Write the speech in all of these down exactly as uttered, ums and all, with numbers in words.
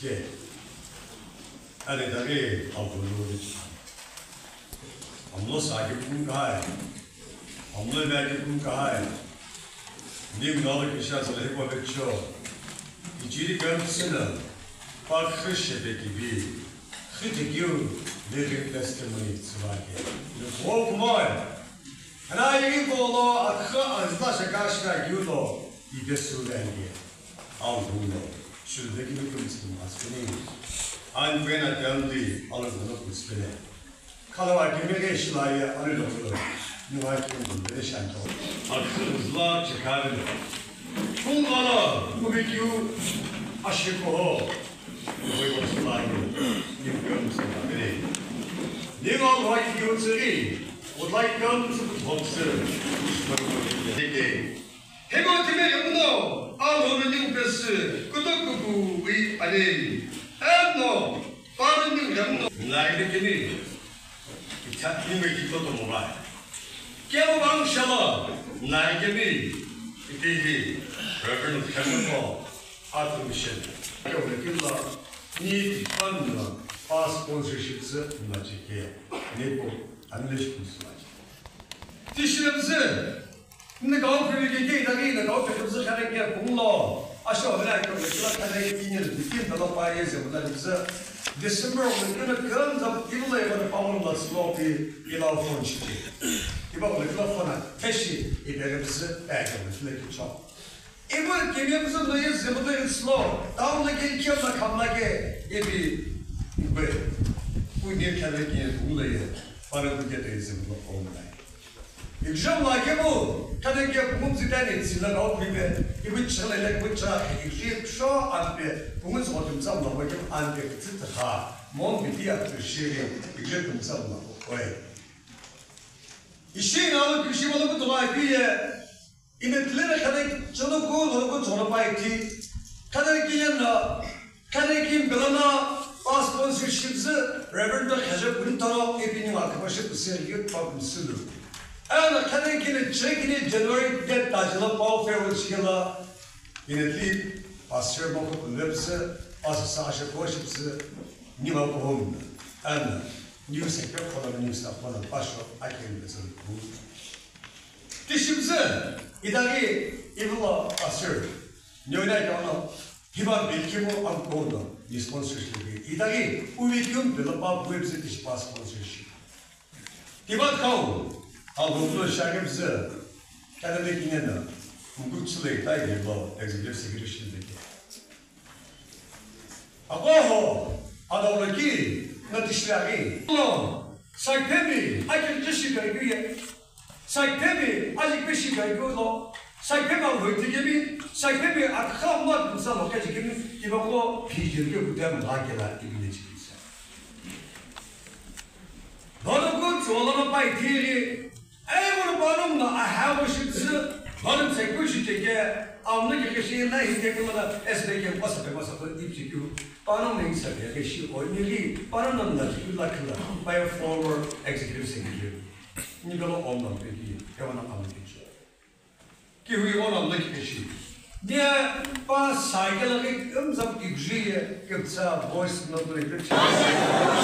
Ke. Ani daghi agholo. Amlo sagi kum kahai. Amlo bagi kum kahai. Ning nalo kisha zalehi kwa becho. Ichiri kam sina. Pa Christian be kibi. Khiti kiu living testimony tsivake. Lukho kumai. Ana yegi kolo akha azla shaka shaka kiu lo. Ibe su vange. Alhuno, shulvekini kumtsi maskini. An pena tamdi alhuno kuspene. Kalawa kemege shilaye alhuno. Nuwa kimdele shanto. Akuzla chikavino. Kungala kubikiu ashikoho. Uwe wasulani. Nimkamsi mabere. Nima lwa kiu tsiri. Would like come to the boxer. Hema timi yamuno, alhono niupesi, kutokuku wi ane. Eno, pano niu yamuno. Naikeni, itha nime kito to mobai. Keo bang shala, naikeni, itihi, Reverend Kemiko, Arthur Michel. Keo le kila, ni tipan na, pa sponsorship se, na chike. Ni po, English kusma chike. Tishilem se, Nna kau phiri ke ke itaghi nna kau phiri ke khare ke kunglo. Asho hera ke ke la khare ke ni ke ke la pa ye se mata se. December ke na kan za ke la ya pa mo la slow ke ke la phone shi. Ke ba ke la phone a tashi e be ke se ba ke ke le ke cho. E ba ke ni se no ye se mata slow. Down la ke ke la kam la ke e bi be. Ku ni khare ke kunglo ye. Para ku ke te se mo online. Ikjam la kemu, kade ke pungu zitani zila kau pibe, ibu chile le ibu cha, ikji sho ampe, pungu zotum zam la wakim ampe zitha, mon bidi a shiri, ikje tum zam la oi. Ishi na lo kishi wala bu tola piye, ine tlere kade cholo ko lo ko cholo pai ti, kade kiye na, Khare ki belana pa sponsorship zü Reverend Khaja Kuntaro ipini ma kapa shi pusi youth pa kumsulu. Ana khare ki le check ni January date ta jila pa farewell shila. Ine ti pastor mo ko kunde pusi pa sa sa shi ko shi pusi ni ma ko home. Ana new secretary ko new staff ko pa sho a ke ni pusi. Tishimsü idagi ivla pastor. Nyoina kyono, hiba bilkimo amkono, ni sponsorship. Idagi, uvi kyun bilapa website ishi pa sponsorship. Tiba kau, alhoklo shagim ze, kada de kinena, mkut sule tai de lo, executive secretary shinde ke. Akoho, adawlo ki, na tishiragi. No, saipemi, akil jishi kai kuye. Saipemi, aji peshi kai kulo. Saipemi alhoi tigemi, saipemi akha mad msa lo kaji kemi, iba ko pijir ke kutem la kela ibile chikisa. Bono ko chola no pai tiri, ai bono bono na a ha wo shi zi, bono sai ku shi ke, amna ke shi na hi ke kuma da, S B K ko sa ke ma sa ko ip chi ku. Bono na sa ke shi o ni ri, bono na na chi la kala, by a former executive secretary. Ni belo om na pe ki, ke wana am ke chi. Ki hui ona mleki peshi. Nia pa saikela ke kamzam ikjiye kamtsa voice note le peshi.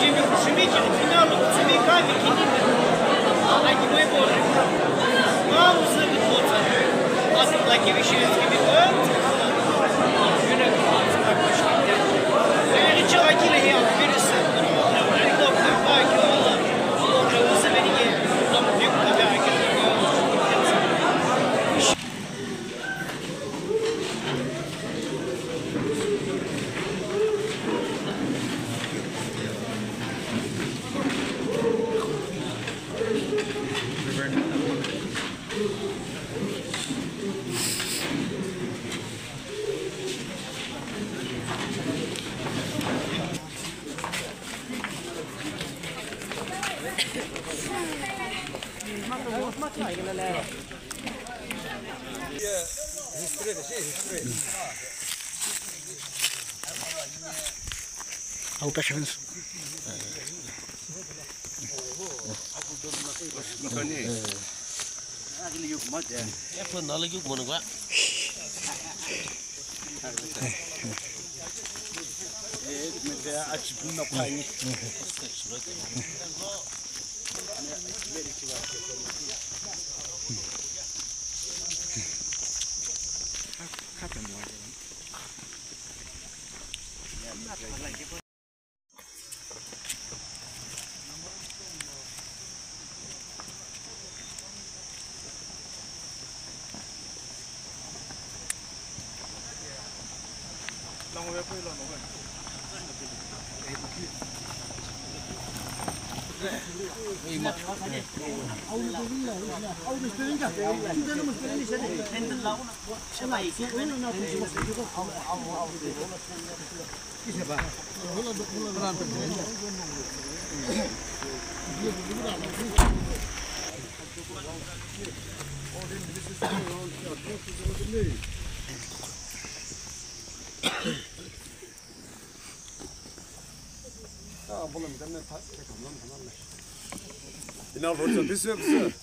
Jimi, jimi ki final, jimi ka mi kini. Ai ki mwe bole. Ma uzi ki kota. Asi la ki vishi ki mi ko. Yine ki kota ka koshi. Yine ki chara ki le ya, birisi. Ni ko ka ki. History, history. Au patience. Ina lo tsa bisep se.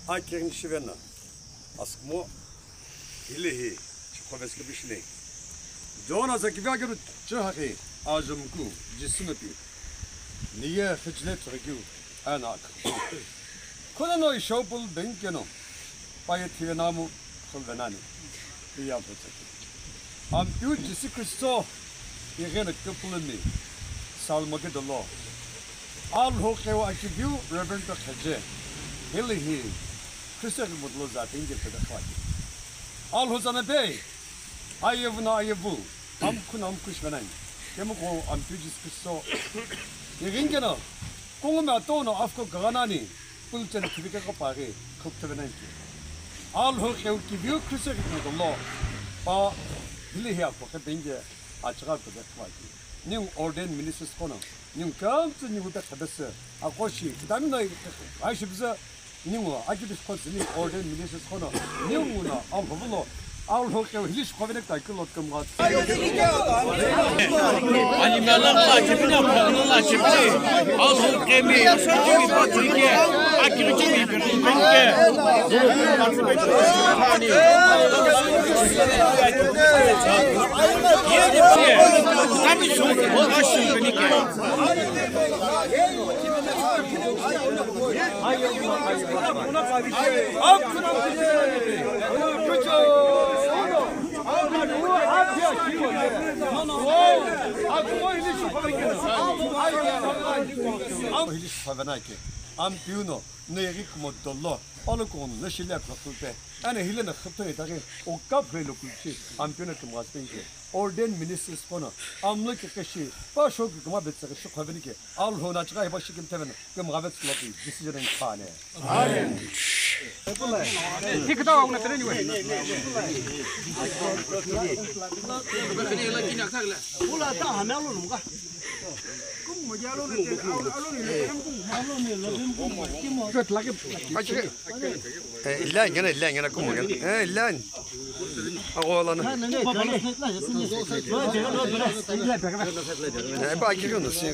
Akhighi shivena. Asükümo hilehi shikhoves kebishilei. Jona za kivi akeru chihaghi ajumku Jisü no pi. Niye khichile tsüghikeu ena akha. Khuna no ishopul benkeno paye thivenamu khulvenani. Iya phutsaki. Ampeu Jisü Kristo ighena kepulumi salmake dolo. Alhou qheu akiviu Reverend Kheje. Hilehi Kristo ighimutolo za tenge pede khwaki. Alhou zana bei. Ayevu na ayevu. Amkhu na amkhu shivenani. Kemukho Ampeu Jisü Kristo. Ighingena. Kungumi atono afko gaganani. Pulcheni thivike kapaghi khuktheve nani. Alhou qheu kiviu Kristo ighimutolo. Pa hilehi akho khe benge. Achigha pede khwaki. Ningu ordained ministers kono. Ningu kamtsü ningu pe khebese. Akoshi. Kitamino aishibze. Ningu akibishi khotsi ningu ordained ministers kono. Ningu na Alhou vulo. Alhou qheu hilishi khovene kta kilo kemgha. Alimela la chipina la chipina. Alhou qhemi. Kimi patike. Akiri kimi. Ampeu no. Neyeghi kumo dolo, olo kughuno no shile akülokhulupe, eno hile no xüphe itaghi, o kaphe lo kuluchi, Ampeu no kümgha sipengike, ordained ministers kono, amlo kikhishi, pa shoki kuma betseghi shikhovenike, Alhou no achigha hipa shikimtheveno, kümgha vetsulopi, decision and plan. Amen. Eh, ila ngena, ila ngena, kuma ngena. Eh, ila. Ago la na. Eh, ba kiri no si.